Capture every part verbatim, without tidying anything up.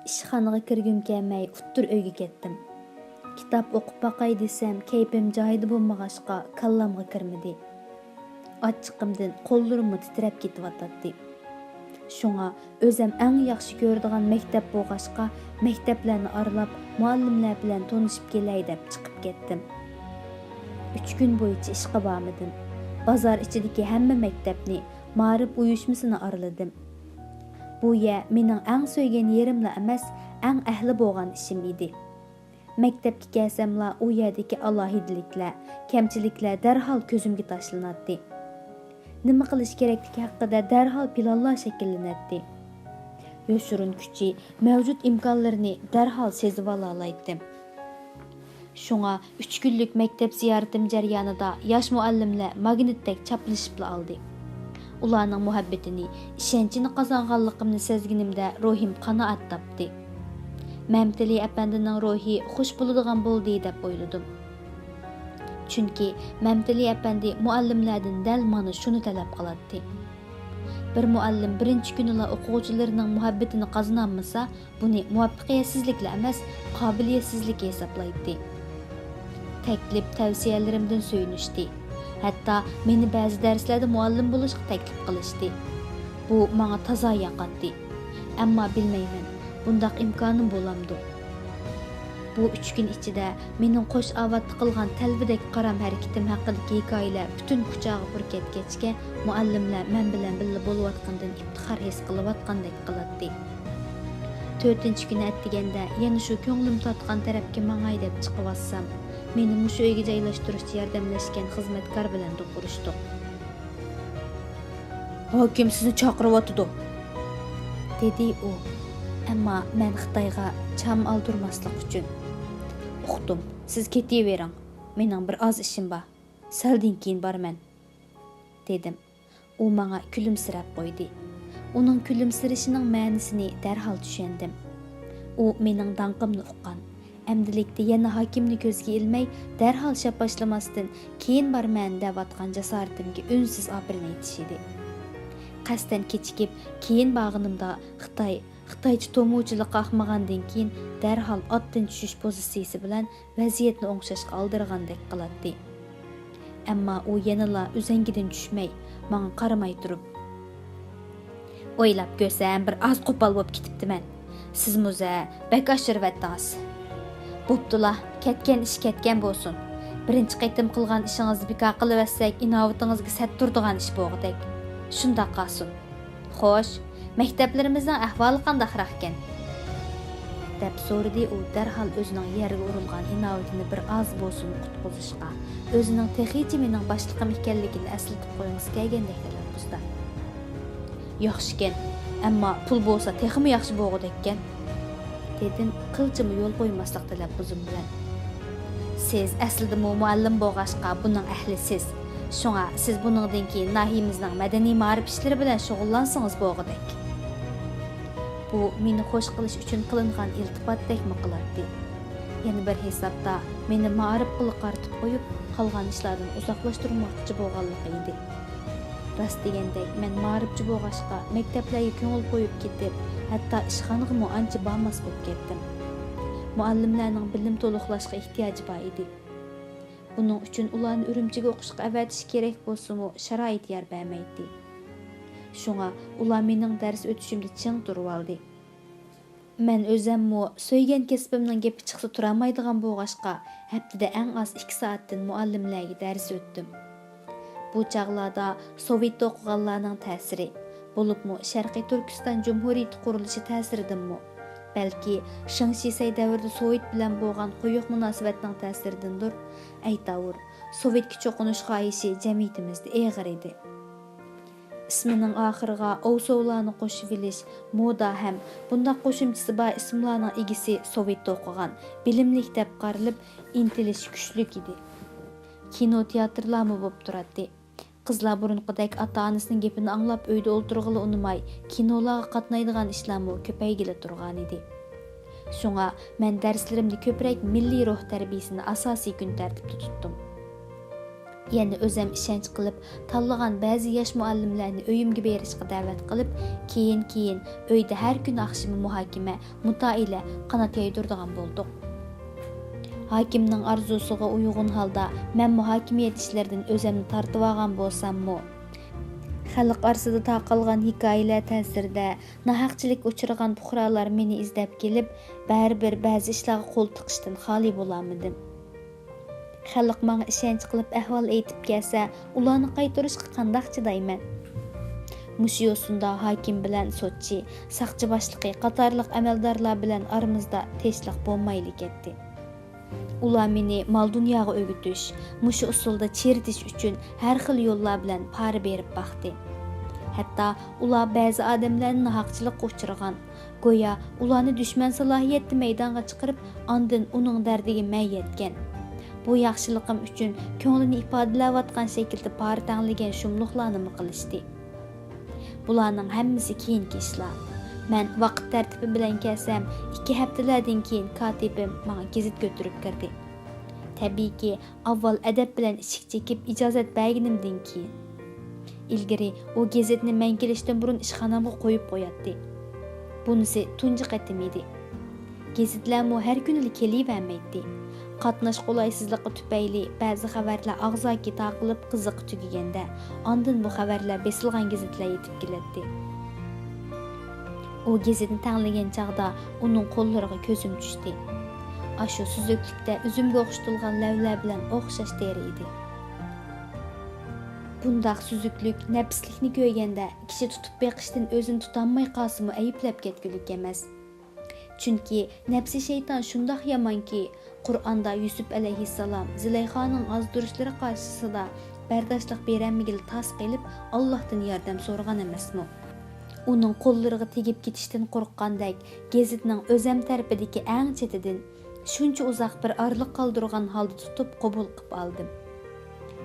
ئىشخانىغا كىرگۈم كەلمەي ئۇتتۇر ئۆيگە كەتتىم. كىتاب ئوقۇپ باقاي دېسەم، كەيپىم جايىدا بولمىغاچقا كاللامغا كىرمىدى. ئاچچىقىمدىن قوللىرىممۇ تىترەپ كېتىۋاتاتتى. شۇڭا ئۆزەم ئەڭ ياخشى كۆرىدىغان مەكتەپ بولغاچقا، مەكتەپلەرنى ئارىلاپ، مۇئەللىملەر بىلەن تونۇشۇپ كېلەي دەپ چىقىپ كەتتىم. ئۈچ كۈن بويىچە ئىشقا بارمىدىم. بازار ئىچىدىكى ھەممە مەكتەپنى، مائارىپ ئۇيۇشمىسىنى ئارىلىدىم. بۇ يەر مېنىڭ ئەڭ سۆيگەن يېرىملا ئەمەس، ئەڭ ئەھلى بولغان ئىشىم ئىدى. مەكتەپكە كەلسەملا ئۇ يەردىكى ئالاھىدىلىكلەر، كەمچىلىكلەر دەرھال كۆزۈمگە تاشلىناتتى. نېمە قىلىش كېرەكلىكى ھەققىدە دەرھال پىلانلار شەكىللىنەتتى. يوشۇرۇن كۈچى، مەۋجۇت ئىمكانلىرىنى دەرھال سېزىۋالالايتتىم. شۇڭا ئۈچ كۈنلۈك مەكتەپ زىيارىتىم جەريانىدا ياش مۇئەللىملەر ماگنىتتەك چاپلىشىپلا ئالدى. ئۇلارنىڭ مۇھەببىتىنى، ئىشەنچىنى قازانغانلىقىمنى سەزگىنىمدە روھىم قانائەت تاپتى. مەمتىلى ئەپەندىنىڭ روھى خۇش بولىدىغان بولدى دەپ ئويلىدىم. چۈنكى مەمتىلى ئەپەندى مۇئەللىملەردىن دەل مانا شۇنى تەلەپ قىلاتتى. بىر مۇئەللىم بىرىنچى كۈنىلا ئوقۇغۇچىلىرىنىڭ مۇھەببىتىنى قازىنالمىسا، بۇنى مۇۋەپپەقىيەتسىزلىكلا ئەمەس، قابىلىيەتسىزلىك ھېسابلايتتى. تەكلىپ، تەۋسىيەلىرىمدىن سۆيۈنۈشتى. ھەتتا مېنى بەزى دەرسلەردە مۇئەللىم بولۇشقا تەكلىپ قىلىشتى. بۇ ماڭا تازا ياقاتتى. ئەمما بىلمەيمەن، بۇنداق ئىمكانىم بولامدۇ؟ بۇ ئۈچ كۈن ئىچىدە مېنىڭ قوش ئاۋاتتا قىلغان تەلۋىدەك قارام ھەرىكىتىم ھەققىدىكى ھېكايىلەر پۈتۈن كۇچاغا پۇر كەتكەچكە، مۇئەللىملەر مەن بىلەن بىللە بولۇۋاتقىنىدىن ئىپتىخار ھېس قىلىۋاتقاندەك قىلاتتى. تۆتىنچى كۈنى ئەتىگەندە يەنە شۇ كۆڭلۈم تارتقان تەرەپكە ماڭاي دەپ چىقىۋاتسام، مېنى مۇشۇ ئۆيگە جايلاشتۇرۇشتا ياردەملەشكەن خىزمەتكار بىلەن دوقۇرۇشتۇق. «ھاكىم سىزنى چاقىرىۋاتىدۇ»، دېدى ئۇ. ئەمما مەن خىتايغا چام ئالدۇرماسلىق ئۈچۈن، «ئۇقتۇم، سىز كېتىۋېرىڭ، مېنىڭ بىر ئاز ئىشىم بار، سەلدىن كېيىن بارىمەن» دېدىم. ئۇ ماڭا كۈلۈمسىرەپ قويدى. ئۇنىڭ كۈلۈمسىرىشىنىڭ مەنىسىنى دەرھال چۈشەندىم. ئۇ مېنىڭ داڭقىمنى ئۇققان. ئەمدىلىكتە يەنە ھاكىمنى كۆزگە ئىلمەي، دەرھال شەپاشلىماستىن، «كېيىن بارىمەن» دەۋاتقان جاسارىتىمگە ئۈنسىز ئاپىرىن ئېيتىش ئىدى. قەستەن كېچىكىپ، كېيىن بارغىنىمدا خىتاي، خىتايچە تومۇچىلىققا ئاقمىغاندىن كېيىن، دەرھال ئاتتىن چۈشۈش پوزىتسىيىسى بىلەن ۋەزىيەتنى ئوڭشاشقا ئالدىرىغاندەك قىلاتتى. ئەمما ئۇ يەنىلا ئۈزەڭگىدىن چۈشمەي، ماڭا قارىماي تۇرۇپ، «ئويلاپ كۆرسەم، بىر ئاز قوپال بولۇپ كېتىپتىمەن. سىز مۇزە، بەك ئاشۇرۇۋەتتىڭىز. بوپتۇلا، كەتكەن ئىش كەتكەن بولسۇن. بىرىنچى قېتىم قىلغان ئىشىڭىزنى بىكار قىلىۋەتسەك، ئىناۋىتىڭىزگە سەت تۇرىدىغان ئىش بولغۇدەك. شۇنداق قالسۇن. خوش، مەكتەپلىرىمىزنىڭ ئەھۋالى قانداقراقكەن؟» دەپ سورىدى ئۇ، دەرھال ئۆزىنىڭ يەرگە ئۇرۇلغان ئىناۋىتىنى بىر ئاز بولسىمۇ قۇتقۇزۇشقا، ئۆزىنىڭ تېخىچە مېنىڭ باشلىقىم ئىكەنلىكىنى ئەسلىتىپ قويغۇسى كەلگەندەك تەلەپپۇزدا. «ياخشىكەن، ئەمما پۇل بولسا تېخىمۇ ياخشى بولغۇدەككەن»، دېدىم قىلچىمۇ يول قويماسلىق تەلەپپۇزۇم بىلەن. «سىز ئەسلىدىمۇ مۇئەللىم بولغاچقا بۇنىڭ ئەھلىسىز. شۇڭا سىز بۇنىڭدىن كېيىن ناھىيىمىزنىڭ مەدەنىي مائارىپ ئىشلىرى بىلەن شۇغۇللانسىڭىز بولغۇدەك.» بۇ مېنى خوش قىلىش ئۈچۈن قىلىنغان ئىلتىپاتتەكمۇ قىلاتتى. يەنە بىر ھېسابتا مېنى مائارىپقىلا قارىتىپ قويۇپ، قالغان ئىشلاردىن ئۇزاقلاشتۇرماقچى بولغانلىقى ئىدى. راست دېگەندەك، مەن مائارىپچى بولغاچقا، مەكتەپلەرگە كۆڭۈل قويۇپ كېتىپ، ھەتتا ئىشخانىغىمۇ ئانچە بارماس بولۇپ كەتتىم. مۇئەللىملەرنىڭ بىلىم تولۇقلاشقا ئېھتىياجى بار ئىدى. بۇنىڭ ئۈچۈن ئۇلارنى ئۈرۈمچىگە ئوقۇشقا ئەۋەتىش كېرەك بولسىمۇ، شارائىت يار بەرمەيتتى. شۇڭا ئۇلار مېنىڭ دەرس ئۆتۈشۈمدە چىڭ تۇرۇۋالدى. مەن ئۆزەممۇ سۆيگەن كەسپىمنىڭ گېپى چىقسا تۇرالمايدىغان بولغاچقا، ھەپتىدە ئەڭ ئاز ئىككى سائەتتىن مۇئەللىملەرگە دەرس ئۆتتۈم. بۇ چاغلاردا سوۋېتتا ئوقۇغانلارنىڭ تەسىرى، بولۇپمۇ شەرقىي تۈركىستان جۇمھۇرىيىتى قۇرۇلۇشى تەسىرىدىنمۇ، بەلكى شېڭ شىسەي دەۋرىدە سوۋېت بىلەن بولغان قويۇق مۇناسىۋەتنىڭ تەسىرىدىندۇر، ئەيتاۋۇر، سوۋېتكە چوقۇنۇش خاھىشى جەمئىيىتىمىزدە ئېغىر ئىدى. ئىسمىنىڭ ئاخىرىغا ئوۋسوۋلارنى قوشۇۋېلىش، مودا ھەم بۇنداق قوشۇمچىسى بار ئىسىملارنىڭ ئىگىسى سوۋېتتا ئوقۇغان، بىلىملىك دەپ قارىلىپ، ئىنتىلىش كۈچلۈك ئىدى. كىنو، تىياتىرلارمۇ بولۇپ تۇراتتى. قىزلار بۇرۇنقىدەك ئاتا-ئانىسىنىڭ گېپىنى ئاڭلاپ ئۆيدە ئولتۇرغىلى ئۇنىماي، كىنولاغا قاتنايدىغان ئىشلارمۇ كۆپەيگىلى تۇرغانىدى. شۇڭا مەن دەرسلىرىمدە كۆپرەك مىللىي روھ تەربىيىسىنى ئاساسىي كۈن تەرتىپتە تۇتتۇم. يەنە ئۆزەم ئىشەنچ قىلىپ، تاللىغان بەزى ياش مۇئەللىملەرنى ئۆيۈمگە بېرىشقا دەۋەت قىلىپ، كېيىن-كېيىن ئۆيدە ھەر كۈنى ئاخشىمى مۇھاكىمە، مۇتائىلە، قانات يايدۇرىدىغان بولدۇق. ھاكىمنىڭ ئارزۇسىغا ئۇيغۇن ھالدا مەن مۇھاكىمىيەت ئىشلىرىدىن ئۆزەمنى تارتىۋالغان بولساممۇ، خەلق ئارىسىدا تارقالغان ھېكايىلەر تەسىرىدە ناھەقچىلىككە ئۇچرىغان پۇقرالار مېنى ئىزدەپ كېلىپ، بەرىبىر بەزى ئىشلارغا قول تىقىشتىن خالىي بولالمىدىم. خەلق ماڭا ئىشەنچ قىلىپ ئەھۋال ئېيتىپ كەلسە، ئۇلارنى قايتۇرۇشقا قانداق چىدايمەن؟ مۇشۇ يوسۇندا ھاكىم بىلەن سوتچى، ساقچى باشلىقى قاتارلىق ئەمەلدارلار بىلەن ئارىمىزدا تىنچلىق بولمايلا كەتتى. ئۇلار مېنى مال-دۇنياغا ئۆگىتىش، مۇشۇ ئۇسۇلدا چىرىتىش ئۈچۈن ھەر خىل يوللار بىلەن پارا بېرىپ باقتى. ھەتتا ئۇلار بەزى ئادەملەرنى ناھەقچىلىققا ئۇچرىغان، گويا ئۇلارنى دۈشمەن سالاھىيەتتە مەيدانغا چىقىرىپ، ئاندىن ئۇنىڭ دەردىگە مەن يەتكەن، بۇ ياخشىلىقىم ئۈچۈن كۆڭلىنى ئىپادىلەۋاتقان شەكىلدە پارا تەڭلىگەن شۇملۇقلارنىمۇ قىلىشتى. بۇلارنىڭ ھەممىسى كېيىنكى ئىشلار. مەن ۋاقىت تەرتىپى بىلەن كەلسەم، ئىككى ھەپتىلەردىن كېيىن كاتىپىم ماڭا گېزىت كۆتۈرۈپ كىردى. تەبىئىيكى، ئاۋۋال ئەدەپ بىلەن ئىشىك چېكىپ ئىجازەت بەرگىنىمدىن كېيىن. ئىلگىرى ئۇ گېزىتنى مەن كېلىشتىن بۇرۇن ئىشخانامغا قويۇپ قوياتتى. بۇنىسى تۇنجى قېتىم ئىدى. گېزىتلەرمۇ ھەر كۈنىلا كېلىۋەرمەيتتى. قاتناش قولايسىزلىقى تۈپەيلى بەزى خەۋەرلەر ئاغزاكى تاقىلىپ قىزىقى تۈگىگەندە، ئاندىن بۇ خەۋەرلەر بېسىلغان گېزىتلەر يېتىپ كېلەتتى. ئۇ گېزىتنى تەڭلىگەن چاغدا ئۇنىڭ قوللىرىغا كۆزۈم چۈشتى. ئاشۇ سۈزۈكلۈكتە ئۈزۈمگە ئوخشىتىلغان لەۋلەر بىلەن ئوخشاش تېرە ئىدى. بۇنداق سۈزۈكلۈك، نەپىسلىكنى كۆرگەندە، كىشى تۇتۇپ بېقىشتىن ئۆزىنى تۇتالماي قالسىمۇ ئەيىبلەپ كەتكۈلۈك ئەمەس. چۈنكى نەپسى شەيتان شۇنداق يامانكى، قۇرئاندا يۈسۈپ ئەلەيھىسسالام زۇلەيخانىڭ ئازدۇرۇشلىرى قارشىسىدا بەرداشلىق بېرەلمىگىلى تاس قېلىپ، ئاللاھتىن ياردەم سورىغان ئەمەسمۇ؟ ئۇنىڭ قوللىرىغا تېگىپ كېتىشتىن قورققاندەك، گېزىتنىڭ ئۆزەم تەرىپىدىكى ئەڭ چېتىدىن شۇنچە ئۇزاق بىر ئارىلىق قالدۇرغان ھالدا تۇتۇپ قوبۇل قىپ ئالدىم.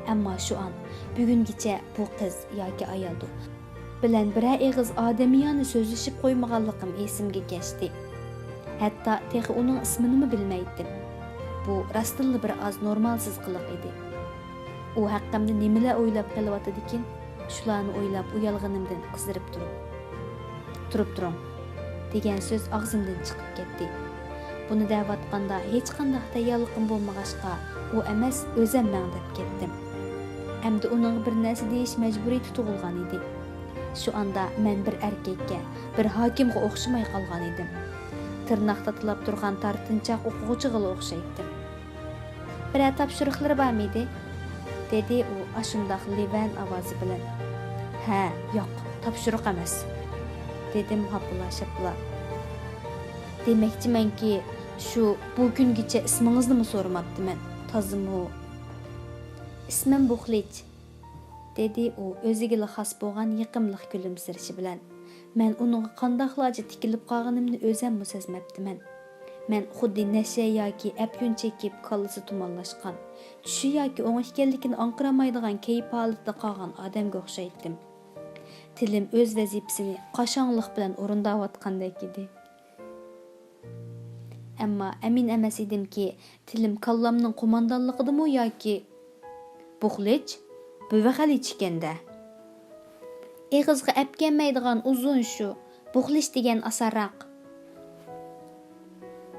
ئەمما شۇ ئان، بۈگۈنگىچە بۇ قىز ياكى ئايالدۇر، بىلەن بىرەر ئېغىز ئادەمىيانە سۆزلىشىپ قويمىغانلىقىم ئېسىمگە كەچتى. ھەتتا تېخى ئۇنىڭ ئىسمىنىمۇ بىلمەيتتىم. بۇ راستتىنلا بىر ئاز نورمالسىز قىلىق ئىدى. ئۇ ھەققىمدە نېمىلەر ئويلاپ قېلىۋاتىدىكىن؟ شۇلارنى ئويلاپ ئۇيالغىنىمدىن قىزىرىپ تۇرۇپ، «تۇرۇپ تۇرۇڭ» دېگەن سۆز ئاغزىمدىن چىقىپ كەتتى. بۇنى دەۋاتقاندا ھېچقانداق تەييارلىقىم بولمىغاچقا، ئۇ ئەمەس، ئۆزەم مەڭدەپ كەتتىم. ئەمدى ئۇنىڭغا بىر نەرسە دېيىش مەجبۇرىيىتى تۇغۇلغان ئىدى. شۇ ئاندا مەن بىر ئەركەككە، بىر ھاكىمغا ئوخشىماي قالغان ئىدىم. تىرناق تاتىلاپ تۇرغان تارتىنچاق ئوقۇغۇچىغىلا ئوخشايتتىم. «بىرەر تاپشۇرۇقلىرى بارمىدى؟» دېدى ئۇ ئاشۇنداق لىۋەن ئاۋازى بىلەن. «ھە، ياق، تاپشۇرۇق ئەمەس»، دېدىم ھاپىلا-شاپىلا. «دېمەكچىمەنكى، شۇ بۇ كۈنگىچە ئىسمىڭىزنىمۇ سورىماپتىمەن، تازىمۇ؟» «ئىسمىم بۇخلىچ»، دېدى ئۇ ئۆزىگىلا خاس بولغان يېقىملىق كۈلۈمسىرىشى بىلەن. مەن ئۇنىڭغا قانداقلارچە تىكىلىپ قالغىنىمنى ئۆزەممۇ سەزمەپتىمەن. مەن خۇددى نەشە ياكى ئەپيۈن چېكىپ، كاللىسى تۇمانلاشقان، چۈشى ياكى ئوڭى ئىكەنلىكىنى ئاڭقىرالمايدىغان كەيپ ھالىتىدە قالغان ئادەمگە ئوخشايتتىم. تىلىم ئۆز ۋەزىپىسىنى قاشاڭلىق بىلەن ئورۇنداۋاتقاندەك ئىدى. ئەمما ئەمىن ئەمەس ئىدىمكى، تىلىم كاللامنىڭ قوماندانلىقىدىمۇ ياكى. «بۇخلىچ؟ بۈۋە خەلىچە ئىكەن-دە.» «ئېغىزغا ئەپ كەلمەيدىغان ئۇزۇن شۇ، بۇخلىچ دېگەن ئاسانراق.»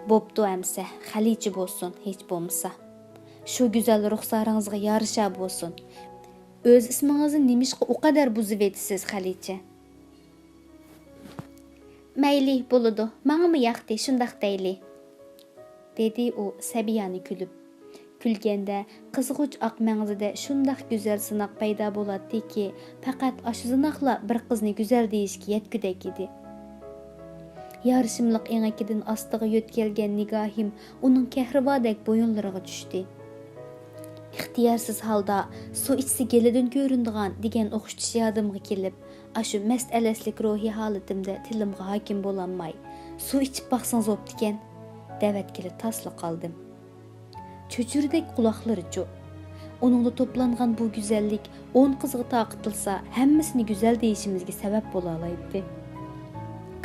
«بوپتۇ ئەمسە، خەلىچە بولسۇن، ھېچ بولمىسا. شۇ گۈزەل رۇخسارىڭىزغا يارىشا بولسۇن. ئۆز ئىسمىڭىزنى نېمىشقا ئۇ قەدەر بۇزۇۋېتىسىز، خەلىچە؟» «مەيلى، بولىدۇ، ماڭىمۇ ياقتى، شۇنداق دەيلى.» دېدى ئۇ سەبىيانە كۈلۈپ. كۈلگەندە قىزغۇچ ئاق مەڭزىدە شۇنداق گۈزەل زىناق پەيدا بولاتتىكى، پەقەت ئاشۇ زىناقلا بىر قىزنى گۈزەل دېيىشكە يەتكۈدەك ئىدى. يارىشىملىق ئېڭىكىدىن ئاستىغا يۆتكەلگەن نىگاھىم ئۇنىڭ كەھرىبادەك بويۇنلىرىغا چۈشتى. ئىختىيارسىز ھالدا سۇ ئىچسە گېلىدىن كۆرۈنىدىغان دېگەن ئوخشىتىش يادىمغا كېلىپ، ئاشۇ مەست ئەلەسلىك روھىي ھالىتىمدە تىلىمغا ھاكىم بولالماي، «سۇ ئىچىپ باقسىڭىز بوپتىكەن» دەۋەتكىلى تاسلا قالدىم. چۆچۈرىدەك قۇلاقلىرىچۇ؟ ئۇنىڭدا توپلانغان بۇ گۈزەللىك ئون قىزغا تارقىتىلسا، ھەممىسىنى گۈزەل دېيىشىمىزگە سەۋەب بولالايتتى.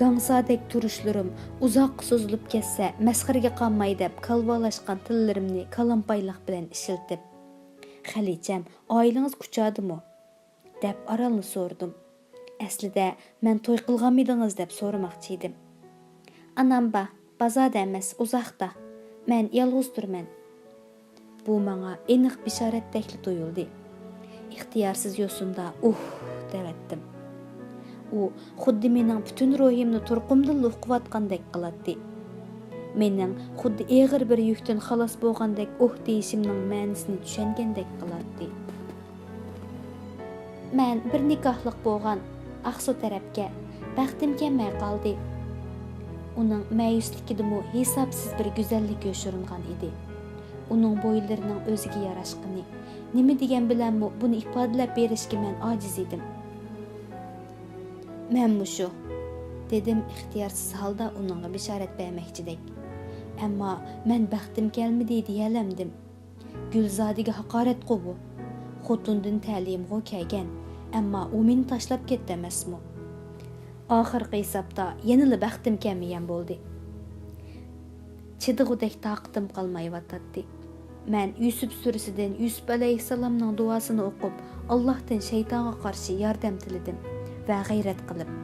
گاڭسادەك تۇرۇشلىرىم ئۇزاققا سوزۇلۇپ كەتسە، مەسخىرىگە قالماي دەپ، كالۋالاشقان تىللىرىمنى كالامپايلىق بىلەن ئىشلىتىپ، «خەلىچەم، ئائىلىڭىز كۇچادىمۇ؟» دەپ ئارالنى سورىدىم. ئەسلىدە مەن توي قىلغانمىدىڭىز دەپ سورىماقچى ئىدىم. «ئانام بار، بازاردا ئەمەس، ئۇزاقتا. مەن يالغۇز تۇرىمەن.» بۇ ماڭا ئېنىق بېشارەتتەكلا تۇيۇلدى. ئىختىيارسىز يوسۇندا «ئۇھ» دەۋەتتىم. ئۇ خۇددى مېنىڭ پۈتۈن روھىمنى تۇرقۇمدىنلا ئۇقۇۋاتقاندەك قىلاتتى. مېنىڭ خۇددى ئېغىر بىر يۈكتىن خالاس بولغاندەك «ئۇھ» دېيىشىمنىڭ مەنىسىنى چۈشەنگەندەك قىلاتتى. مەن بىر نىكاھلىق بولغان ئاقسۇ تەرەپكە، بەختىم كەلمەي قالدى. ئۇنىڭ مەيۈسلۈكىدىمۇ ھېسابسىز بىر گۈزەللىك يوشۇرۇنغان ئىدى. ئۇنىڭ بويلىرىنىڭ ئۆزىگە ياراشقىنى، نېمە دېگەن بىلەنمۇ بۇنى ئىپادىلەپ بېرىشكە مەن ئاجىز ئىدىم. «مەن مۇشۇ»، دېدىم ئىختىيارسىز ھالدا ئۇنىڭغا بېشارەت بەرمەكچىدەك. «ئەمما مەن بەختىم كەلمىدى دېيەلەمدىم. گۈلزادىگە ھاقارەتقۇ بۇ. خوتۇندىن تەلىيىمغۇ كەلگەن، ئەمما ئۇ مېنى تاشلاپ كەتتى ئەمەسمۇ؟ ئاخىرقى ھېسابتا يەنىلا بەختىم كەلمىگەن بولدى.» چىدىغۇدەك تاقىتىم قالمايۋاتاتتى. مەن يۈسۈپ سۈرىسىدىن يۈسۈپ ئەلەيھىسسالامنىڭ دۇئاسىنى ئوقۇپ، ئاللاھتىن شەيتانغا قارشى ياردەم تىلىدىم ۋە غەيرەت قىلىپ،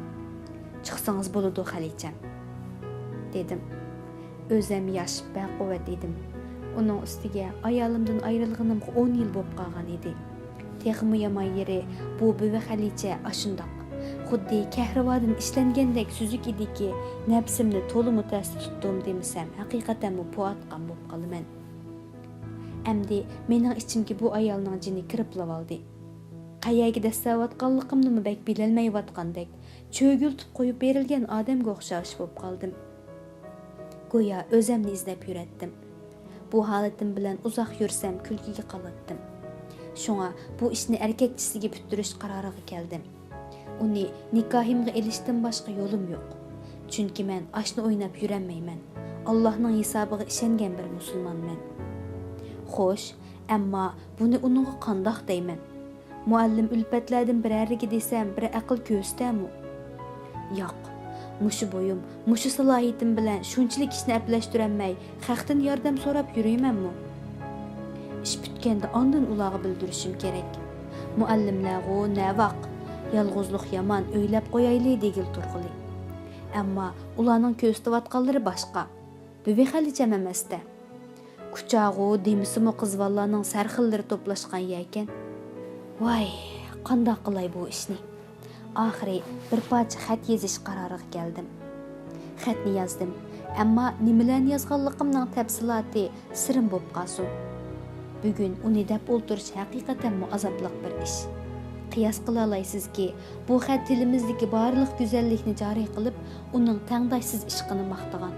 «چىقسىڭىز بولىدۇ، خەلىچەم»، دېدىم. ئۆزەم ياش، بەقۇۋۋەت ئىدىم. ئۇنىڭ ئۈستىگە ئايالىمدىن ئايرىلغىنىمغا ئون يىل بولۇپ قالغان ئىدى. تېخىمۇ يامان يېرى، بۇ بۈۋى خەلىچە ئاشۇنداق، خۇددى كەھرىۋادىن ئىشلەنگەندەك سۈزۈك ئىدىكى، نەپسىمنى تولىمۇ تەستە تۇتتۇم دېمىسەم، ھەقىقەتەنمۇ پو ئاتقان بولۇپ قالىمەن. ئەمدى مېنىڭ ئىچىمگە بۇ ئايالنىڭ جېنى كىرىپلىۋالدى. قەيەرگە دەسسەۋاتقانلىقىمنىمۇ بەك بىلەلمەيۋاتقاندەك، چۆگۈلتۈپ قويۇپ بېرىلگەن ئادەمگە ئوخشاش بولۇپ قالدىم. گويا ئۆزەمنى ئىزدەپ يۈرەتتىم. بۇ ھالىتىم بىلەن ئۇزاق يۈرسەم كۈلكىگە قالاتتىم. شۇڭا بۇ ئىشنى ئەركەكچىسىگە پۈتتۈرۈش قارارىغا كەلدىم. ئۇنى نىكاھىمغا ئېلىشتىن باشقا يولۇم يوق. چۈنكى مەن ئاشنا ئويناپ يۈرەلمەيمەن. ئاللاھنىڭ ھېسابىغا ئىشەنگەن بىر مۇسۇلمانمەن. خوش، ئەمما بۇنى ئۇنىڭغا قانداق دەيمەن؟ مۇئەللىم ئۈلپەتلەردىن بىرەرىگە دېسەم، بىر ئەقىل كۆرسىتەرمۇ؟ ياق، مۇشۇ بويۇم، مۇشۇ سالاھىيىتىم بىلەن شۇنچىلىك ئىشنى ئەپلەشتۈرەلمەي، خەقتىن ياردەم سوراپ يۈرىمەنمۇ؟ ئىش پۈتكەندە ئاندىن ئۇلارغا بىلدۈرۈشۈم كېرەك. مۇئەللىملەرغۇ نەۋاق، يالغۇزلۇق يامان، ئۆيلەپ قويايلى دېگىلى تۇرغىلى. ئەمما ئۇلارنىڭ كۆرسىتىۋاتقانلىرى باشقا. بۈۋى خەلىچەم ئەمەستە. كۇچاغۇ دېمىسىمۇ قىزۋاللارنىڭ سەرخىللىرى توپلاشقان يەركەن. ۋاي، قانداق قىلاي بۇ ئىشنى؟ ئاخىرى بىر پارچە خەت يېزىش قارارىغا كەلدىم. خەتنى يازدىم، ئەمما نېمىلەرنى يازغانلىقىمنىڭ تەپسىلاتى سىرىم بولۇپ قالسۇن. بۈگۈن ئۇنى دەپ ئولتۇرۇش ھەقىقەتەنمۇ ئازابلىق بىر ئىش. قىياس قىلالايسىزكى، بۇ خەت تىلىمىزدىكى بارلىق گۈزەللىكنى جارى قىلىپ، ئۇنىڭ تەڭداشسىز ئىشقىنى ماختىغان.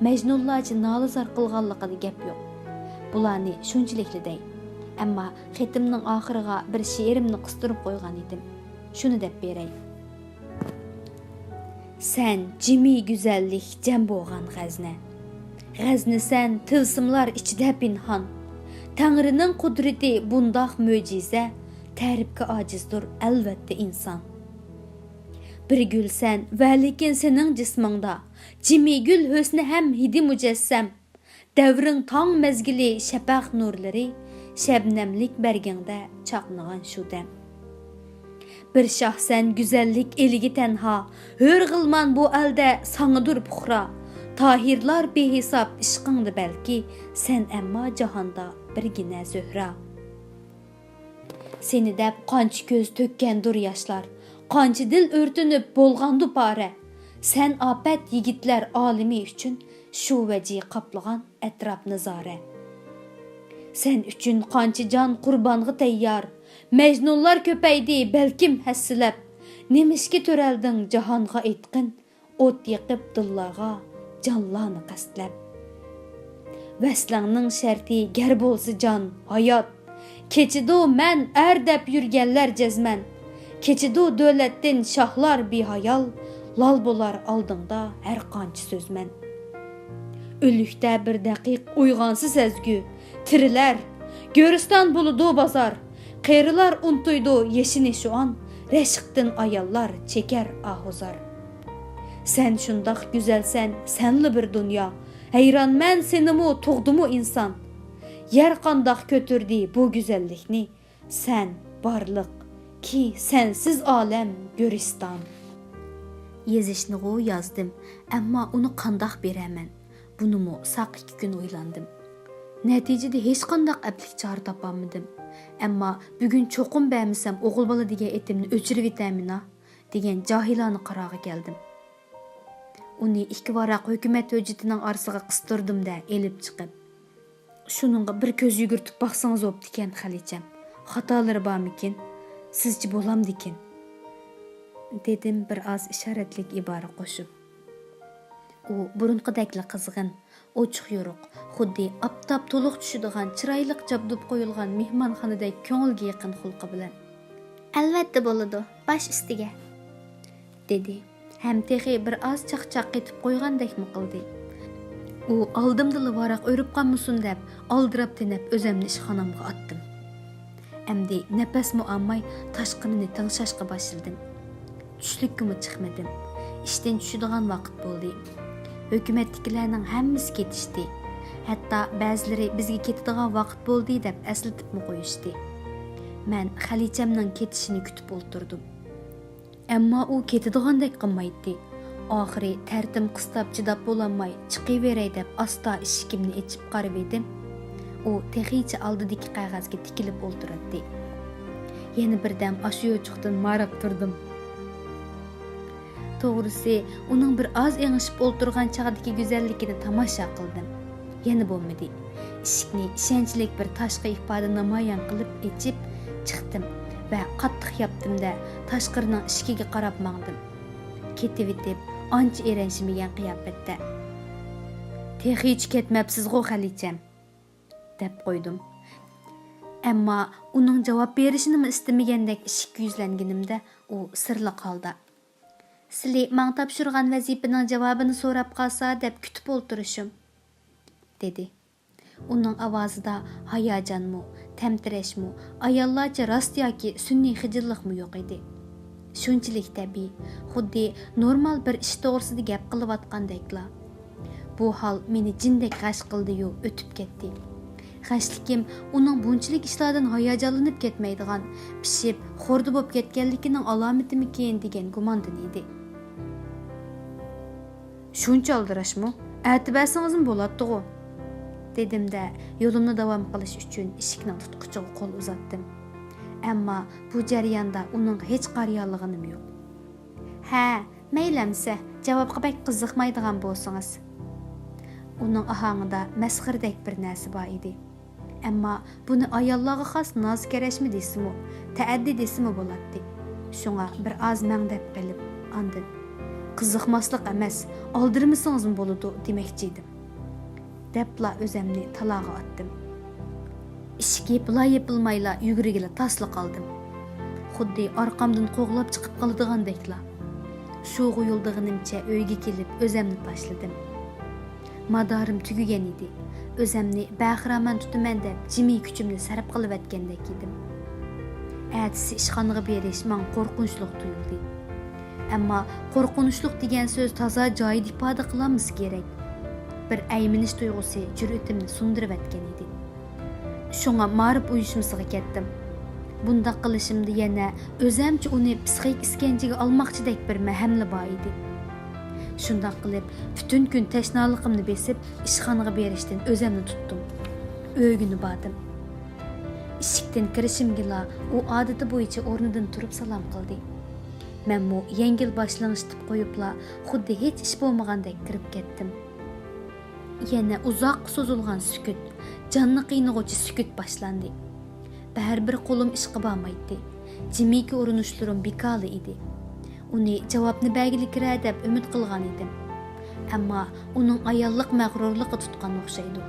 مەجنۇنلارچە نالە-زار قىلغانلىقىدا گەپ يوق. بۇلارنى شۇنچىلىكلا دەي. ئەمما خېتىمنىڭ ئاخىرىغا بىر شېئىرىمنى قىستۇرۇپ قويغان ئىدىم. شۇنى دەپ بېرەي. سەن جىمى گۈزەللىك جەم بولغان غەزنە. غەزنىسەن تىلسىملار ئىچىدە پىنھان. تەڭرىنىڭ قۇدرىتى بۇنداق مۆجىزە، تەرىپكە ئاجىزدۇر ئەلۋەتتە ئىنسان. بىر گۈلسەن، ۋەلىكىن سېنىڭ جىسمىڭدا جىمى گۈل ھۆسنى ھەم ھىدى مۇجەسسەم. دەۋرىڭ تاڭ مەزگىلى شەپەق نۇرلىرى، شەبنەملىك بەرگىڭدە چاقنىغان شۇ دەم. بىر شاھسەن گۈزەللىك ئېلىگە تەنھا، ھۆر غىلمان بۇ ئەلدە ساڭىدۇر پۇخرا. تاھىرلار بىھېساب ئىشقىڭدا بەلكى، سەن ئەمما جاھاندا بىرگىنە زۆھرە. سېنى دەپ قانچە كۆز تۆككەندۇر ياشلار، قانچە دىل ئۆرتىنىپ بولغاندۇ پارە. سەن ئاپەت يىگىتلەر ئالىمى ئۈچۈن، شۇ ۋەجى قاپلىغان ئەتراپنى زارە. سەن ئۈچۈن قانچە جان قۇربانغا تەييار، مەجنۇنلار كۆپەيدى بەلكىم ھەسسىلەپ. نېمىشقا تۆرەلدىڭ جاھانغا ئېيتقىن، ئوت يېقىپ دىللارغا جانلارنى قەستلەپ. ۋەسلىڭنىڭ شەرتى گەر بولسا جان، ھايات، كېچىدۇ مەن ئەر دەپ يۈرگەنلەر جەزمەن. كېچىدۇ دۆلەتتىن شاھلار بىھايال، لال بولار ئالدىڭدا ھەر قانچە سۆزمەن. ئۆلۈكتە بىر دەقىق ئويغانسا سەزگۈ، تىرىلەر، گۆرىستان بولىدۇ بازار. قېرىلار ئۇنتۇيدۇ يېشىنى شۇئان، رەشقتىن ئاياللار چېكەر ئاھۇزار. سەن شۇنداق گۈزەلسەن، سەنلا بىر دۇنيا، ھەيرانمەن سېنىمۇ تۇغدىمۇ ئىنسان. يەر قانداق كۆتۈردى بۇ گۈزەللىكنى؟ سەن بارلىق، كى سەنسىز ئالەم گۆرىستان. يېزىشنىغۇ يازدىم، ئەمما ئۇنى قانداق بېرەمەن؟ بۇنىمۇ ساق ئىككى كۈن ئويلاندىم. نەتىجىدە ھېچقانداق ئەپلىك چارە تاپالمىدىم. ئەمما بۈگۈن چوقۇم بەرمىسەم، ئوغۇل بالا دېگەن ئېتىمنى ئۆچۈرۈۋېتەمىنا، دېگەن جاھىلانە قارارغا كەلدىم. ئۇنى ئىككى ۋاراق ھۆكۈمەت ھۆججىتىنىڭ ئارىسىغا قىستۇردۇم-دە، ئېلىپ چىقىپ. شۇنىڭغا بىر كۆز يۈگۈرتۈپ باقسىڭىز بوپتىكەن، خەلىچەم. خاتالىرى بارمىكىن؟ سىزچە بولامدىكىن؟ دېدىم بىر ئاز ئىشارەتلىك ئىبارە قوشۇپ. ئۇ بۇرۇنقىدەكلا قىزغىن، ئوچۇق يورۇق، خۇددى ئاپتاپ تولۇق چۈشىدىغان چىرايلىق جابدۇپ قويۇلغان مېھمانخانىدەك كۆڭۈلگە يېقىن خۇلقى بىلەن، «ئەلۋەتتە بولىدۇ، باش ئۈستىگە.» دېدى ھەم تېخى بىر ئاز چاقچاق قېتىپ قويغاندەكمۇ قىلدى. ئۇ ئالدىمدىلا ۋاراق ئۆرۈپ قالمىسۇن دەپ ئالدىراپ تېنەپ ئۆزەمنى ئىشخانامغا ئاتتىم. ئەمدى نەپەسمۇ ئالماي تاشقىرىنى تىڭشاشقا باشلىدىم. چۈشلۈككىمۇ چىقمىدىم. ئىشتىن چۈشىدىغان ۋاقىت بولدى. ھۆكۈمەتتىكىلەرنىڭ ھەممىسى كېتىشتى. ھەتتا بەزىلىرى بىزگە كېتىدىغان ۋاقىت بولدى دەپ ئەسلىتىپمۇ قويۇشتى. مەن خەلىچەمنىڭ كېتىشىنى كۈتۈپ ئولتۇردۇم. ئەمما ئۇ كېتىدىغاندەك قىلمايتتى. ئاخىرى تەرىتىم قىستاپ چىداپ بولالماي چىقىۋېرەي دەپ ئاستا ئىشىكىمنى ئېچىپ قارىۋىدىم. ئۇ تېخىچە ئالدىدىكى قەغەزگە تىكىلىپ ئولتۇراتتى. يەنە بىردەم ئاشۇ يوچۇقتىن ماراپ تۇردۇم. توغرىسى، ئۇنىڭ بىر ئاز ئېڭىشىپ ئولتۇرغان چاغدىكى گۈزەللىكىنى تاماشا قىلدىم. يەنە بولمىدى. ئىشىكنى ئىشەنچلىك بىر تاشقى ئىپادە نامايان قىلىپ ئېچىپ چىقتىم ۋە قاتتىق ياپتىم-دە، تاشقىرىنىڭ ئىشىكىگە قاراپ ماڭدىم. كېتىۋېتىپ، ئانچە ئېرەنشىمىگەن قىياپەتتە، «تېخىچە كەتمەپسىزغۇ، خەلىچەم؟» دەپ قويدۇم. ئەمما ئۇنىڭ جاۋاب بېرىشىنىمۇ ئىستىمىگەندەك ئىشىككە يۈزلەنگىنىمدە، ئۇ سىرلىق ھالدا، «سىلى ماڭا تاپشۇرغان ۋەزىپىنىڭ جاۋابىنى سوراپ قالسا دەپ كۈتۈپ ئولتۇرۇشۇم» دېدى. ئۇنىڭ ئاۋازىدا ھاياجانمۇ، تەمتىرەشمۇ، ئاياللارچە راست ياكى سۈنئىي خىجىللىقمۇ يوق ئىدى. شۇنچىلىك تەبىئىي، خۇددى نورمال بىر ئىش توغرىسىدا گەپ قىلىۋاتقاندەكلا. بۇ ھال مېنى جىندەك غەش قىلدى-يۇ، ئۆتۈپ كەتتى. غەشلىكىم ئۇنىڭ بۇنچىلىك ئىشلاردىن ھاياجانلىنىپ كەتمەيدىغان، پىشىپ، خوردا بولۇپ كەتكەنلىكىنىڭ ئالامىتىمىكىن دېگەن گۇماندىن ئىدى. «شۇنچە ئالدىراشمۇ؟ ئەتە بەرسىڭىزمۇ بولاتتىغۇ؟» دېدىم-دە، يولۇمنى داۋام قىلىش ئۈچۈن ئىشىكنىڭ تۇتقۇچىغا قول ئۇزاتتىم. ئەمما بۇ جەرياندا ئۇنىڭغا ھېچ قارىيالىغىنىم يوق. «ھە، مەيلى ئەمىسە، جاۋابقا بەك قىزىقمايدىغان بولسىڭىز.» ئۇنىڭ ئاھاڭىدا مەسخىرىدەك بىر نەرسە بار ئىدى. ئەمما بۇنى ئاياللارغا خاس ناز-كەرەشمۇ دېسىمۇ، تەئەددى دېسىمۇ بولاتتى. شۇڭا بىر ئاز مەڭدەپ قېلىپ، ئاندىن، «قىزىقماسلىق ئەمەس، ئالدىرىمىسىڭىزمۇ بولىدۇ» دېمەكچى ئىدىم. دەپلا ئۆزەمنى تالاغا ئاتتىم. ئىشىك يېپىلا-يېپىلمايلا يۈگۈرگىلى تاسلا قالدىم. خۇددى ئارقامدىن قوغلاپ چىقىپ قالىدىغاندەكلا. شۇ غۇيۇلدىغىنىمچە ئۆيگە كېلىپ ئۆزەمنى تاشلىدىم. مادارىم تۈگىگەن ئىدى. ئۆزەمنى بەخىرامان تۇتىمەن دەپ جىمى كۈچۈمنى سەرپ قىلىۋەتكەندەك ئىدىم. ئەتىسى ئىشخانىغا بېرىش ماڭا قورقۇنچلۇق تۇيۇلدى. ئەمما قورقۇنچلۇق دېگەن سۆز تازا جايىدا ئىپادە قىلالمىسا كېرەك. بىر ئەيمىنىش تۇيغۇسى جۈرئىتىمنى سۇندۇرۇۋەتكەن ئىدى. شۇڭا مائارىپ ئۇيۇشمىسىغا كەتتىم. بۇنداق قىلىشىمدا يەنە ئۆزەمچە ئۇنى پسىخىك ئىسكەنجىگە ئالماقچىدەك بىر مەھەملە بار ئىدى. شۇنداق قىلىپ، پۈتۈن كۈن تەشنالىقىمنى بېسىپ، ئىشخانىغا بېرىشتىن ئۆزەمنى تۇتتۇم. ئۆيگىنى باردىم. ئىشىكتىن كىرىشىمگىلا ئۇ ئادىتى بويىچە ئورنىدىن تۇرۇپ سالام قىلدى. مەنمۇ يەڭگىل باش لىڭشىتىپ قويۇپلا، خۇددى ھېچ ئىش بولمىغاندەك كىرىپ كەتتىم. يەنە ئۇزاققا سوزۇلغان سۈكۈت، جاننى قىينىغۇچى سۈكۈت باشلاندى. بەرىبىر قولۇم ئىشقا بارمايتتى. جىمىكى ئۇرۇنۇشلىرىم بىكارلا ئىدى. ئۇنى جاۋابنى بەرگىلى كىرەر دەپ ئۈمىد قىلغان ئىدىم. ئەمما ئۇنىڭ ئاياللىق مەغرۇرلۇقى تۇتقان ئوخشايدۇ.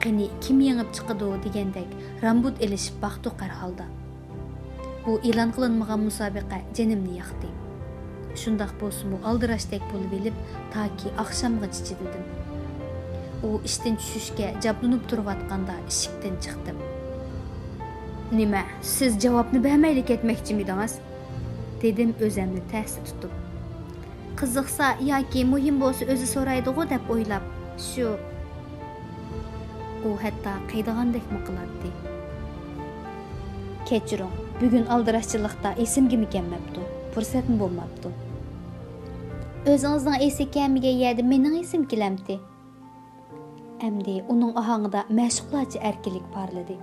قېنى، كىم يېڭىپ چىقىدۇ دېگەندەك رامبۇت ئېلىشىپ باقتۇق ھەر ھالدا. بۇ ئېلان قىلىنمىغان مۇسابىقە جېنىمنى ياقتى. شۇنداق بولسىمۇ، ئالدىراشتەك بولۇۋېلىپ، تاكى ئاخشامغىچە چىدىدىم. ئۇ ئىشتىن چۈشۈشكە جابدۇنۇپ تۇرۇۋاتقاندا ئىشىكتىن چىقتىم. «نېمە، سىز جاۋابنى بەرمەيلا كەتمەكچىمىدىڭىز؟» دېدىم ئۆزەمنى تەستە تۇتۇپ. «قىزىقسا ياكى مۇھىم بولسا ئۆزى سورايدىغۇ دەپ ئويلاپ، شۇ.» ئۇ ھەتتا قىيىدىغاندەكمۇ قىلاتتى. كەچۈرۈڭ، بۈگۈن ئالدىراشچىلىقتا ئېسىمگىمۇ كەلمەپتۇ، پۇرسەتمۇ بولماپتۇ. ئۆزىڭىزنىڭ ئېسى كەلمىگەن يەردە مېنىڭ ئېسىم كېلەمتى؟ ئەمدى ئۇنىڭ ئاھاڭىدا مەشۇقلارچە ئەركىنلىك پارلىدى.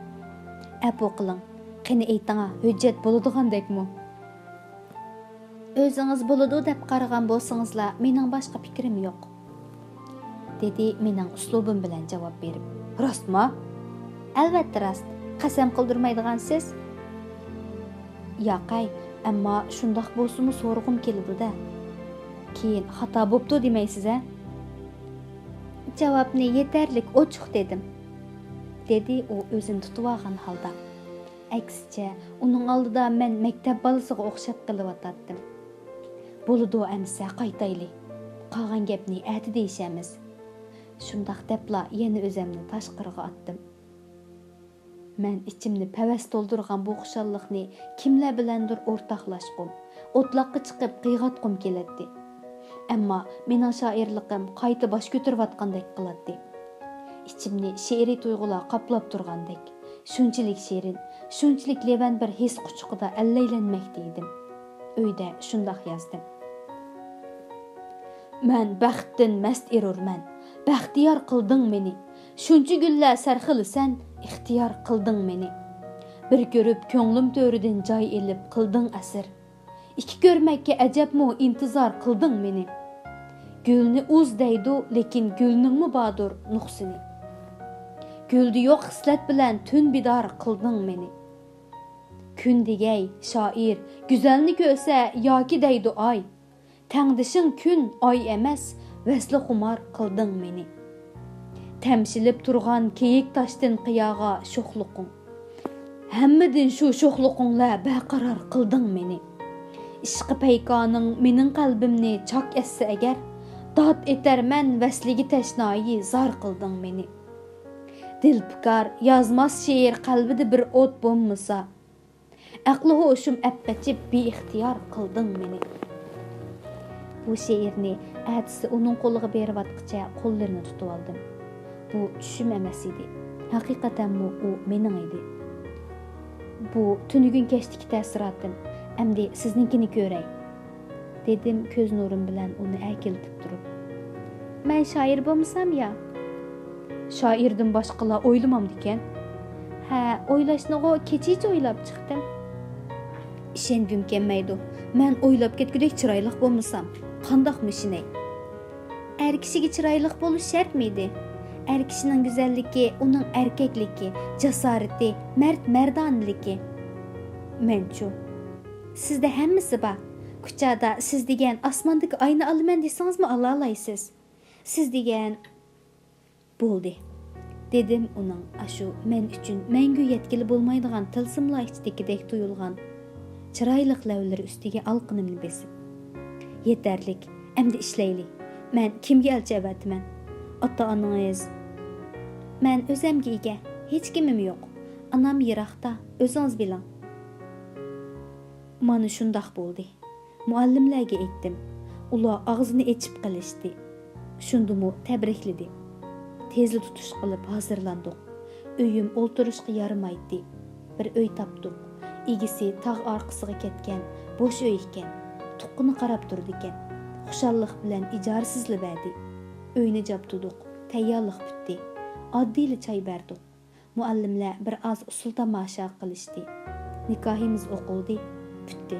ئەپۇ قىلىڭ، قېنى ئېيتىڭا، ھۆججەت بولىدىغاندەكمۇ؟ ئۆزىڭىز بولىدۇ دەپ قارىغان بولسىڭىزلا، مېنىڭ باشقا پىكرىم يوق، دېدى مېنىڭ ئۇسلۇبۇم بىلەن جاۋاب بېرىپ. راستما؟ ئەلۋەتتە راست. قەسەم قىلدۇرمايدىغانسىز؟ ياقەي، ئەمما شۇنداق بولسىمۇ سورىغۇم كېلىدۇ-دە. كېيىن خاتا بوپتۇ دېمەيسىز-ھە؟ جاۋابنى يېتەرلىك ئوچۇق دېدىم، دېدى ئۇ ئۆزىنى تۇتۇۋالغان ھالدا. ئەكسىچە، ئۇنىڭ ئالدىدا مەن مەكتەپ بالىسىغا ئوخشاپ قېلىۋاتاتتىم. بولىدۇ ئەمىسە، قايتايلى. قالغان گەپنى ئەتە دېيىشەرمىز. شۇنداق دەپلا يەنە ئۆزەمنى تاشقىرىغا ئاتتىم. مەن ئىچىمنى پەۋەس تولدۇرغان بۇ خۇشاللىقنى كىملەر بىلەندۇر ئورتاقلاشقۇم، ئوتلاققا چىقىپ قىيغاتقۇم كېلەتتى. ئەمما مېنىڭ شائىرلىقىم قايتا باش كۆتۈرۈۋاتقاندەك قىلاتتى. ئىچىمنى شېئىرىي تۇيغۇلار قاپلاپ تۇرغاندەك. شۇنچىلىك شېرىن، شۇنچىلىك لېۋەن بىر ھېس قۇچىقىدا ئەللەيلەنمەكتە ئىدىم. ئۆيدە شۇنداق يازدىم. مەن بەختتىن مەست ئېرۇرمەن، بەختىيار قىلدىڭ مېنى. شۇنچە گۈللەر سەرخىلى سەن، ئىختىيار قىلدىڭ مېنى. بىر كۆرۈپ كۆڭلۈم تۆرىدىن جاي ئېلىپ قىلدىڭ ئەسىر. ئىككى كۆرمەككە ئەجەبمۇ ئىنتىزار قىلدىڭ مېنى. گۈلنى ئۇز دەيدۇ، لېكىن گۈلنىڭمۇ باردۇر نۇقسىنى. گۈلدە يوق خىسلەت بىلەن تۈن بىدار قىلدىڭ مېنى. كۈن دېگەي، شائىر، گۈزەلنى كۆرسە ياكى دەيدۇ ئاي. تەڭدىشىڭ كۈن، ئاي ئەمەس، ۋەسلى خۇمار قىلدىڭ مېنى. تەمشىلىپ تۇرغان كېيىك تاشتىن قىياغا شوخلۇقۇڭ. ھەممىدىن شۇ شوخلۇقۇڭلار بەرقارار قىلدىڭ مېنى. ئىشقى پەيكانىڭ مېنىڭ قەلبىمنى چاك ئەتسە ئەگەر، داد ئېتەرمەن ۋەسلىگە تەشنايى زار قىلدىڭ مېنى. دىلپىكار يازماس شېئىر قەلبىدە بىر ئوت بولمىسا، ئەقلى ھوشۇم ئەپ قېچىپ بىئىختىيار قىلدىڭ مېنى. بۇ شېئىرنى ئەتىسى ئۇنىڭ قولىغا بېرىۋاتقىچە قوللىرىنى تۇتۇۋالدىم. بۇ چۈشۈم ئەمەس ئىدى. ھەقىقەتەنمۇ ئۇ مېنىڭ ئىدى. بۇ تۈنۈگۈن كەچتىكى تەسىراتىم. ئەمدى سىزنىڭكىنى كۆرەي. دېدىم كۆز نۇرۇم بىلەن ئۇنى ئەركىلىتىپ تۇرۇپ. مەن شائىر بولمىسام يا؟ شائىردىن باشقىلار ئويلىمامدىكەن؟ ھە، ئويلاشنىغۇ كېچىچە ئويلاپ چىقتىم. ئىشەنگۈم كەلمەيدۇ. مەن ئويلاپ كەتكۈدەك چىرايلىق بولمىسام، قانداقمۇ ئىشىنەي؟ ئەر كىشىگە چىرايلىق بولۇش شەرتمىدى؟ ئەر كىشىنىڭ گۈزەللىكى، ئۇنىڭ ئەركەكلىكى، جاسارىتى، مەرد مەردانىلىكى. مەنچۇ؟ سىزدە ھەممىسى بار. كۇچادا سىز دېگەن ئاسماندىكى ئاينى ئالىمەن دېسىڭىزمۇ ئالالايسىز. سىز دېگەن. بولدى، دېدىم ئۇنىڭ ئاشۇ مەن ئۈچۈن مەڭگۈ يەتكىلى بولمايدىغان تىلسىملار ئىچىدىكىدەك تۇيۇلغان چىرايلىق لەۋلىرى ئۈستىگە ئالىقىنىمنى بېسىپ. يېتەرلىك، ئەمدى ئىشلەيلى. مەن كىمگە ئەلچى ئەۋەتىمەن؟ ئاتا-ئانىڭىز؟ مەن ئۆزەمگە ئىگە، ھېچكىمىم يوق. ئانام يىراقتا، ئۆزىڭىز بىلىڭ. مانا شۇنداق بولدى. مۇئەللىملەرگە ئېيتتىم. ئۇلار ئاغزىنى ئېچىپ قېلىشتى. شۇندىمۇ تەبرىكلىدى. تېزلا تۇتۇش قىلىپ ھازىرلاندۇق. ئۆيۈم ئولتۇرۇشقا يارىمايتتى. بىر ئۆي تاپتۇق. ئىگىسى تاغ ئارقىسىغا كەتكەن، بوش ئۆي ئىكەن. تۇغقىنى قاراپ تۇرىدىكەن. خۇشاللىق بىلەن ئىجارە سىزلىۋەردى. ئۆينى جابدۇدۇق. تەييارلىق پۈتتى. ئاددىيلا چاي بەردۇق. مۇئەللىملەر بىر ئاز ئۇسسۇل تاماشا قىلىشتى. نىكاھىمىز ئوقۇلدى، پۈتتى.